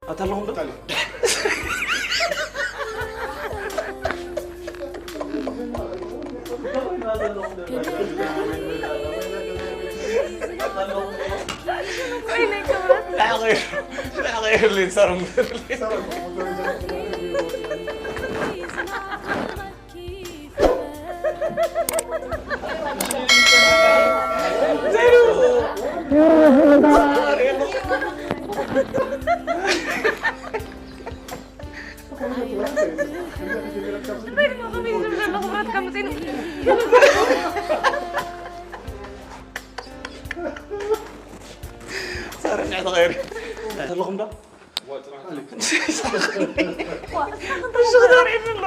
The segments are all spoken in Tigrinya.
ኣታ ኣለኹም ዶ? ሳረ፣ እንታይ ተቐይሩ? ኣለኹም ዶ?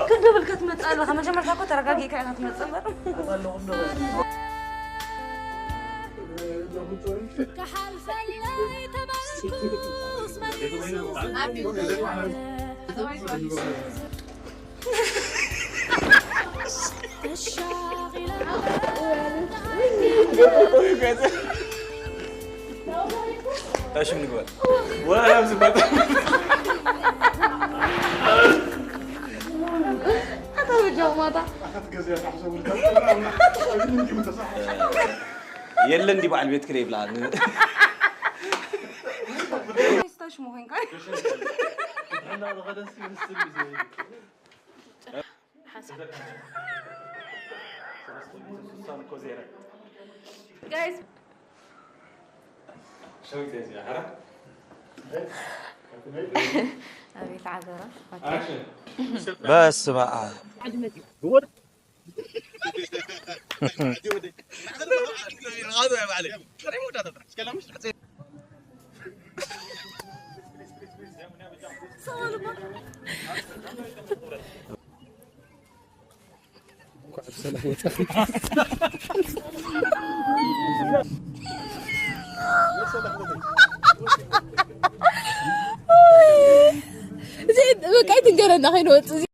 ክንደብል ክትመጽእ ኣለኻ? መጀመርታ እኮ ተረጋጊእካ ኢኻ ትመጽእ እምበር። ታሽም ንግበር። ወላ ኣብዚ መጣ። ኣታ ብጃማታ። የለን ዲ በዓል ቤት ክደ ይብላ። ስታሽ መኾንካ። ሓሳብ። ጋይስ። ሸዊት እያ እዚኣ፣ ሓራ? ኣቤት ዓገራ። በስመ ኣብ። እዚ በቃ ኣይትንገረና ከይንወጽእ።